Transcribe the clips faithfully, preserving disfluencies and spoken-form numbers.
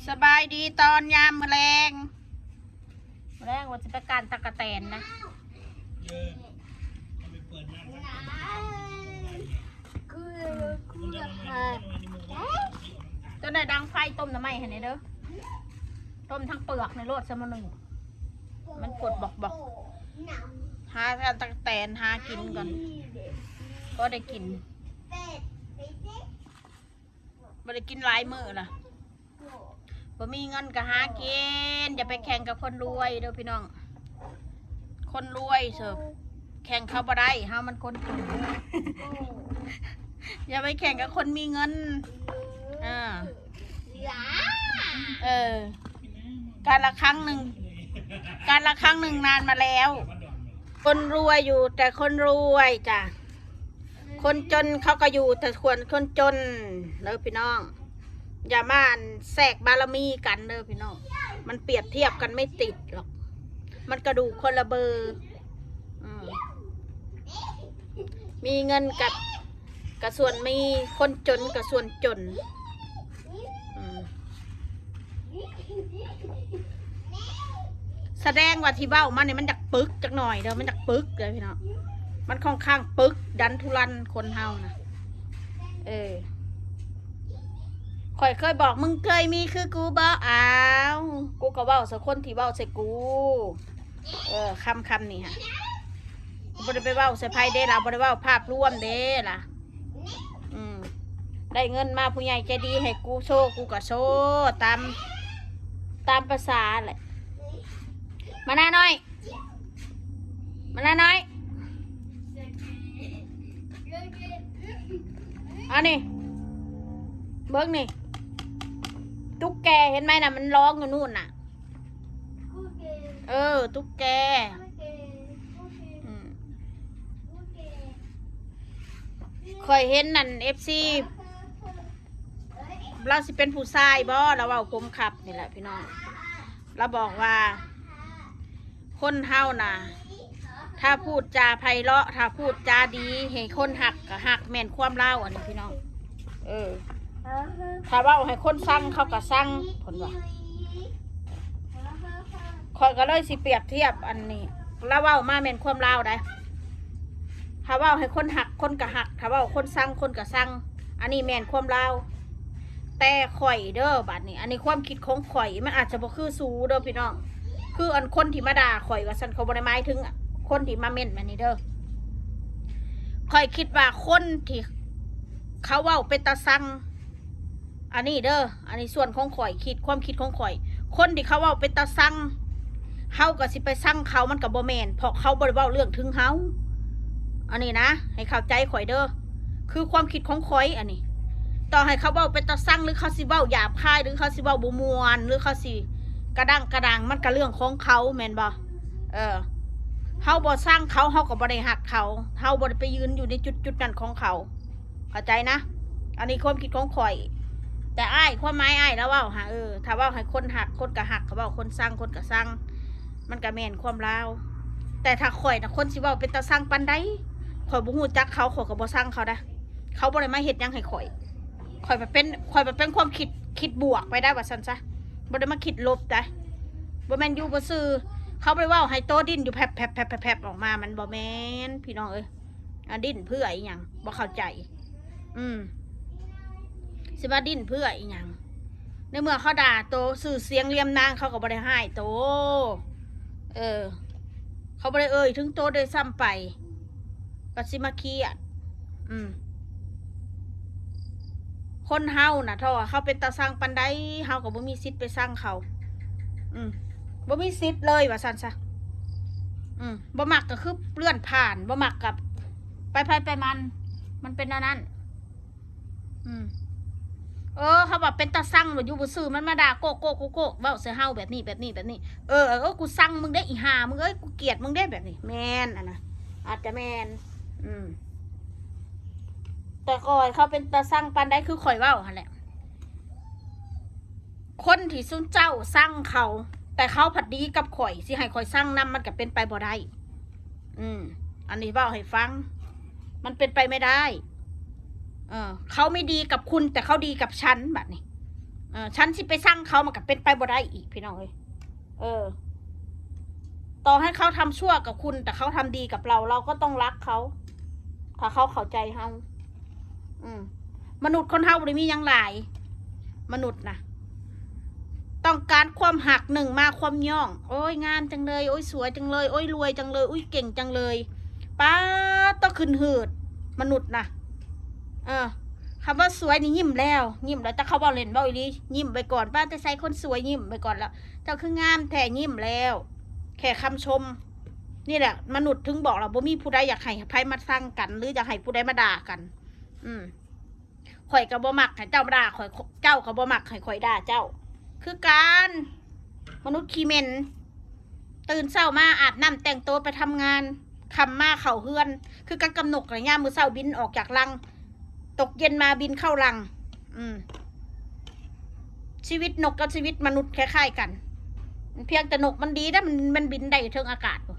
สบายดีตอนยามมื้อแลง มื้อแลงว่าสิไปการตั๊กแตนนะ ตัวไหนดังไฟต้มหน่อไม้ให้แหน่เด้อ ต้มทั้งเปลือกในโลดซะมื้อหนึ่ง มันกดบอกบอก หาการตั๊กแตนหากินก่อน ก็ได้กิน บ่ได้กินหลายมื้อละ บ่มีเงินก็หากิน อย่าไปแข่งกับคนรวยเด้อพี่น้อง คนรวยเสิร์ฟแข่งเขาบ่ได้ เฮามันคนจน อย่าไปแข่งกับคนมีเงิน อ่า เออ การละครั้งหนึ่ง การละครั้งหนึ่งนานมาแล้ว คนรวยอยู่แต่คนรวยจ้ะ คนจนเขาก็อยู่แต่ควรคนจนเด้อพี่น้อง อย่ามาอันแทรกบารมีกันเด้อพี่น้อง มันเปรียบเทียบกันไม่ติดหรอก มันกระดูกคนละเบอร์ อืม มีเงินกับกับส่วนมี คนจนกับส่วนจน อืม แสดงว่าที่เว้ามาเนี่ยมันอยากปึกจักหน่อยเด้อ มันอยากปึกเลยพี่น้อง มันค่อนข้างปึกดันทุรันคนเฮานะ เออ ข่อยเคยบอกมึงเคยมีคือกูบ่ อ้าว กูก็เว้าใส่คนที่เว้าใส่กู เออ คำคำนี่ฮะ บ่ได้ไปเว้าใส่ไผเด้ล่ะ บ่ได้เว้าภาพรวมเด้ล่ะ อืม ได้เงินมาผู้ใหญ่ใจดีให้กูโชว์ กูก็โชว์ตาม ตามภาษาแหละ มาหน้าน้อย มาหน้าน้อย อันนี้ เบิ่งนี่ ตุ๊กแกเห็นไหมน่ะ มันร้องอยู่นู่นน่ะ เออ ตุ๊กแก อืม ข่อยเห็นนั่น เอฟซี ลาวสิเป็นผู้ชายบ่ ลาวเว้าคมขับนี่แหละพี่น้อง ลาวบอกว่า คนเฮาน่ะ ถ้าพูดจาไพเราะ ถ้าพูดจาดีให้คนฮักก็ฮัก แม่นความลาวอันนี้พี่น้อง เออ ถ้าเว้าให้คนซังเขาก็ซัง เพิ่นว่า ข่อยก็เลยสิเปรียบเทียบอันนี้ ลาวเว้ามาแม่นความลาวได้ ถ้าเว้าให้คนฮักคนก็ฮัก ถ้าเว้าคนซังคนก็ซัง อันนี้แม่นความลาว แต่ข่อยเด้อบัดนี้ อันนี้ความคิดของข่อย มันอาจจะบ่คือสูเด้อพี่น้อง คืออันคนที่มาด่าข่อยว่าซั่น เขาบ่ได้หมายถึงคนที่มาเม้นต์อันนี้เด้อ ข่อยคิดว่าคนที่เขาเว้าเป็นตาซัง อันนี้เด้อ อันนี้ส่วนของข่อยคิด ความคิดของข่อย คนที่เขาเว้าเป็นตาซัง เฮาก็สิไปซังเขา มันก็บ่แม่น เพราะเขาบ่ได้เว้าเรื่องถึงเฮา อันนี้นะ ให้เข้าใจข่อยเด้อ คือความคิดของข่อยอันนี้ ต่อให้เขาเว้าเป็นตาซัง หรือเขาสิเว้าหยาบคาย หรือเขาสิเว้าบ่ม่วน หรือเขาสิกระด้างกระดัง มันก็เรื่องของเขาแม่นบ่ เออ เฮาบ่ซังเขา เฮาก็บ่ได้ฮักเขา เฮาบ่ได้ไปยืนอยู่ในจุดจุดนั้นของเขา เข้าใจนะ อันนี้ความคิดของข่อย แต่อ้าย ความหมายอ้ายลาวเว้าหา เออ ถ้าเว้าให้คนฮักคนก็ฮัก ถ้าเว้าคนซังคนก็ซัง มันก็แม่นความลาว แต่ถ้าข่อยน่ะ คนสิเว้าเป็นตาซังปานใด ข่อยบ่ฮู้จักเขา ข่อยก็บ่ซังเขานะ เขาบ่ได้มาเฮ็ดหยังให้ข่อย ข่อยมันเป็น ข่อยมันเป็นความคิด คิดบวกไปได้ว่าซั่นซะ บ่ได้มาคิดลบได้ บ่แม่นอยู่บ่ซื่อ เขาบ่ได้เว้าให้โตดิ้นอยู่แผบๆๆๆ ออกมา มันบ่แม่น พี่น้องเอ้ย อ่ะ ดิ้นเพื่ออีหยัง บ่เข้าใจ อืม สิมาดิ้นเพื่ออีหยัง ในเมื่อเขาด่าโต ชื่อเสียงเลียมนางเขาก็บ่ได้ฮ้ายโต เออ เขาบ่ได้เอ่ยถึงโตด้วยซ้ำไป ก็สิมาเครียด อืม คนเฮาน่ะ ถ้าว่าเขาเป็นตาซังปานใด เฮาก็บ่มีสิทธิ์ไปซังเขา อืม บ่มีสิทธิ์เลยว่าซั่นซะ อืม บ่มักก็คือเลื่อนผ่าน บ่มักกับไปไผไปมัน มันเป็นแนวนั้น อืม เออ เขาว่าเป็นตาซัง บ่อยู่บ่ซื่อ มันมาด่าโกะโกะโกะโกะ เว้าใส่เฮาแบบนี้ แบบนี้ แบบนี้ เออ เออ กูซังมึงเด้ อีห่ามึงเอ้ย กูเกลียดมึงเด้ แบบนี้ แม่นอันนะ อาจจะแม่น อืม แต่ข่อยเขาเป็นตาซังปานใด คือข่อยเว้าหั่นแหละ คนที่ซุมเจ้าซังเขา แต่เขาผัดดีกับข่อย สิให้ข่อยซังนำ มันก็เป็นไปบ่ได้ อืม อันนี้เว้าให้ฟัง มันเป็นไปไม่ได้ เออ เขาไม่ดีกับคุณ แต่เขาดีกับฉัน บัดนี้ เออ ฉันสิไปซังเขามันก็เป็นไปบ่ได้อีกพี่น้องเอ้ย เออ ต่อให้เขาทำชั่วกับคุณ แต่เขาทำดีกับเรา เราก็ต้องรักเขา ถ้าเขาเข้าใจเฮา อืม มนุษย์คนเฮาบ่ได้มีหยังหลาย มนุษย์นะ ต้องการความฮักหนึ่งมาความยอง โอ้ยงามจังเลย โอ้ยสวยจังเลย โอ้ยรวยจังเลย อุ้ยเก่งจังเลย ป๊าด ต้องขึ้นหืด มนุษย์นะ เออ คำว่าสวยนี่ยิ้มแล้ว ยิ้มแล้ว แต่เขาเว้าเล่นเว้าอีหลี ยิ้มไปก่อน ป้าแต่ใส่คนสวยยิ้มไปก่อนแล้ว เจ้าคืองามแท้ ยิ้มแล้ว แค่คำชม นี่แหละ มนุษย์ถึงบอกเราบ่มีผู้ใดอยากให้ไผมาซังกัน หรืออยากให้ผู้ใดมาด่ากัน อืม ข่อยก็บ่มักให้เจ้าด่าข่อย เจ้าก็บ่มักให้ข่อยด่าเจ้า คือกัน มนุษย์ขี้เหม็น ตื่นเช้ามาอาบน้ำแต่งตัวไปทำงาน ค่ำมาเข้าเฮือน คือกันกับนกน่ะ ยามมื้อเช้าบินออกจากรัง ตกเย็นมาบินเข้ารัง อืม ชีวิตนกกับชีวิตมนุษย์คล้ายๆกัน เพียงแต่นกมันดีนะ มัน มันบินได้เทิงอากาศพุ้น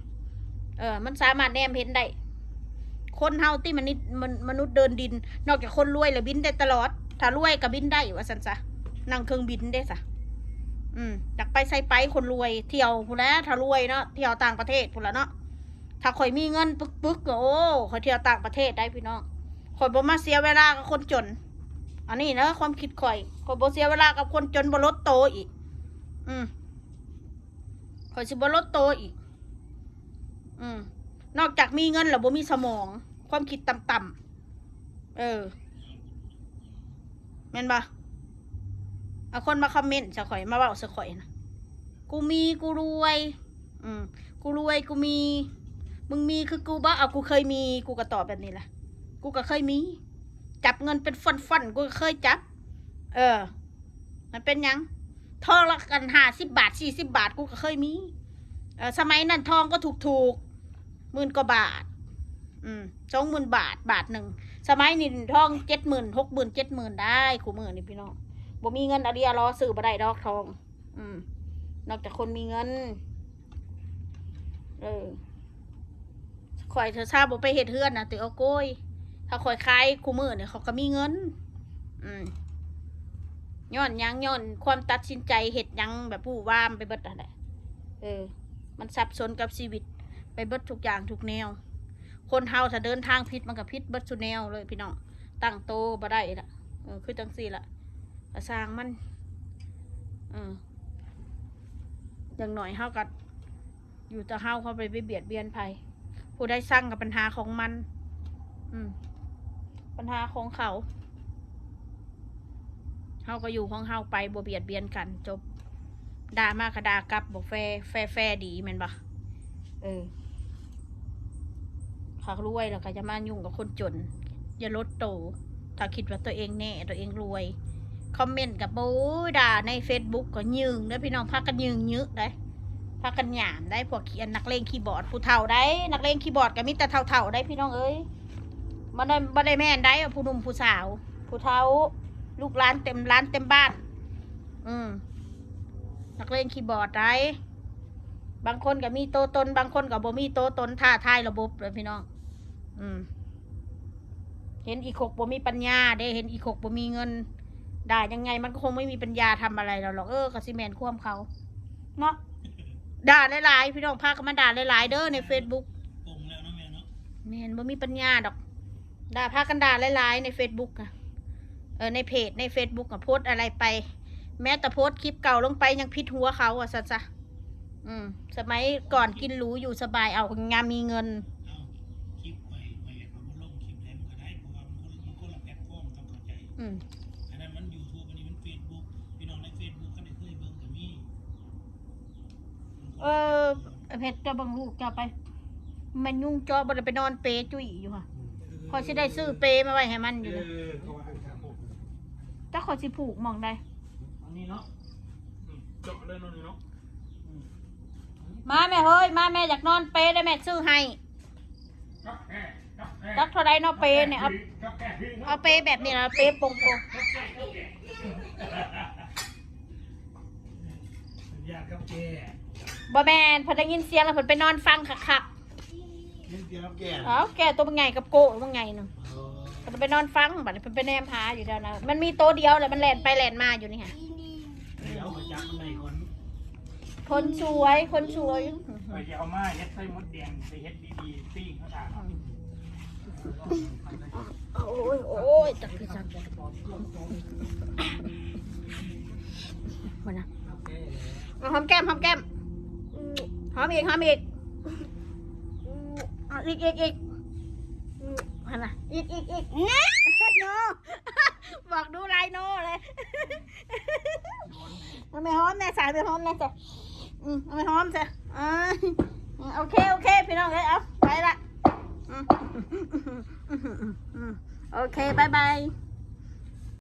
เออ มันสามารถแนมเห็นได้ คนเฮาที่มนุษย์ มัน มนุษย์เดินดิน นอกจากคนรวยแล้วบินได้ตลอด ถ้ารวยก็บินได้ว่าซั่นซะ นั่งเครื่องบินได้ซะ อืม อยากไปไสไป คนรวย เที่ยวพู้นแหละ ถ้ารวยเนาะ เที่ยวต่างประเทศพู้นละเนาะ ถ้าข่อยมีเงินปึกๆ ก็ โอ้ ข่อยเที่ยวต่างประเทศได้พี่น้อง ข่อยบ่มาเสียเวลากับคนจน อันนี้นะความคิดข่อย ข่อยบ่เสียเวลากับคนจน บ่ลดโตอีก อืม ข่อยสิบ่ลดโตอีก อืม นอกจากมีเงินแล้วบ่มีสมอง ความคิดต่ำๆ เออ แม่นบ่ เอาคนมาคอมเมนต์ใส่ข่อย มาเว้าใส่ข่อยนะ กูมี กูรวย อืม กูรวย กูมี มึงมีคือกูบ่ เอา กูเคยมี กูก็ตอบแบบนี้แหละ กูก็เคยมี จับเงินเป็นฟ่อนๆ กูก็เคยจับ เออ มันเป็นหยัง ทองละกัน ห้าสิบ บาท สี่สิบ บาท กูก็เคยมี เออ สมัยนั้นทองก็ถูกๆ หมื่นกว่าบาท อืม สองหมื่น บาท บาทหนึ่ง สมัยนี้ทอง เจ็ดหมื่น หกหมื่น เจ็ดหมื่น ได้ คู่มื้อนี่พี่น้อง บ่มีเงินอะลีอะลอซื้อบ่ได้ดอกทอง อืม นอกจากคนมีเงิน เออ ข่อยเทื่อซาบ่ไปเฮ็ดเฮือนนะ ติ เอาโกย ถ้าข่อยขายคู่มื้อนี่ เขาก็มีเงิน อืม ย้อนหยัง ย้อนความตัดสินใจเฮ็ดหยังแบบวู่วามไปเบิดนั่นแหละ เออ มันสับสนกับชีวิตไปเบิดทุกอย่างทุกแนว คนเฮาถ้าเดินทางผิดมันก็ผิดเบิดซุแนวเลยพี่น้อง ตั้งโตบ่ได้ละ เออ คือจังซี่ละ ก็ซ่างมัน เออ อย่างน้อยเฮาก็อยู่แต่เฮา เขาไป ไปเบียดเบียนไผ ผู้ใดซังกับปัญหาของมัน อืม ปัญหาของเขา เฮาก็อยู่ของเฮาไป บ่เบียดเบียนกัน จบ ด่ามาก็ด่ากลับ บ่แฟร์ แฟร์ แฟร์ดีแม่นบ่ เออ ถ้ารวยแล้วก็อย่ามายุ่งกับคนจน อย่าลดโต ถ้าคิดว่าตัวเองแน่ ตัวเองรวย คอมเมนต์กับ โอ้ย ด่าในเฟซบุ๊กก็ยืงเด้อพี่น้อง พากันยืงเยอะได้ พากันหยามได้ พวกขี้ นักเลงคีย์บอร์ด ผู้เฒ่าได้ นักเลงคีย์บอร์ดก็มีแต่เฒ่าๆ ได้พี่น้องเอ้ย บ่ได้ บ่ได้แม่นได้ ผู้หนุ่มผู้สาว ผู้เฒ่า ลูกหลานเต็มร้านเต็มบ้าน อืม นักเลงคีย์บอร์ดได้ บางคนก็มีโตตน บางคนก็บ่มีโตตน ท้าทายระบบเลยพี่น้อง อืม เห็นอีคกบ่มีปัญญาเด้ เห็นอีคกบ่มีเงิน ด่ายังไงมันก็คงไม่มีปัญญาทำอะไรเราหรอก เออ ก็สิแม่นความเขา เนาะ ด่าหลายๆ พี่น้อง พากันมาด่าหลายๆ เด้อในเฟซบุ๊ก ปลงแล้วเนาะแม่เนาะ แม่นบ่มีปัญญาดอก ด่า พากันด่าหลายๆ ในเฟซบุ๊กอะ เออ ในเพจ ในเฟซบุ๊กอะ โพสต์อะไรไป แม้แต่โพสต์คลิปเก่าลงไปยังผิดหัวเขาอะ ซั่นซะ อืม สมัยก่อนกินหรูอยู่สบาย เอา งามมีเงิน เอ้า คลิปข่อย ข่อยอยากเอามาลงคลิปไหนมันก็ได้ เพราะว่ามันคน มันคนละแพลตฟอร์ม ต้องเข้าใจ อืม อันนั้นมันยูทูบ อันนี้มันเฟซบุ๊ก พี่น้องในเฟซบุ๊กคันใดเคยเบิ่งก็มี เออ เพชร เจ้าเบิ่งลูกเจ้าไป แม่นยุงเจาะ บ่ได้ไปนอนเปจุ้ยอยู่ค่ะ อืม ข้อยสิได้ซื้อเปมาไว้ให้มันอยู่ เอ นะ อ เขาว่าให้สามหก จักข้อยสิผูกหม่องใด อันนี้เนาะ อืม เจาะเลยเนาะนี่เนาะ อืม มาแม่เฮ้ย มาแม่อยากนอนเปได้แม่ซื้อให้ จักเท่าใดเนาะเปเนี่ย เอา เอาเปแบบนี้นะ เปโป่งๆ อยากกับแก บ่แม่น เพิ่นได้ยินเสียงแล้วเพิ่นไปนอนฟังคัก เล่นเสียงกับแก ๆ เอ้า แกตัวบักใหญ่กับโก้บักใหญ่หนึ่ง เออ เพิ่นไปนอนฟัง บัดนี้เพิ่นไปแนมหาอยู่แถวนั้น มันมีโตเดียวแหละ มันแล่นไปแล่นมาอยู่นี่ฮะ ทำไมคน คนสวยคนสวย ไปจะเอามาเฮ็ดไส้มดแดงไปเฮ็ดดีๆปิ้งเขาถาม โอ้ยโอ้ยจักคือจักมานะเอาหอมแก้มหอมแก้มหอมอีกหอมอีกเอาอีกอีกอีกหันนะอีกอีกอีก no บอกดูลาย no เลยเอาไม่หอมแน่สายไม่หอมแน่จ้ะอืมเอาไม่หอมจ้ะอ่าโอเคโอเคพี่น้องเอ้ยเอาไปละอืมอืมโอเคบายบาย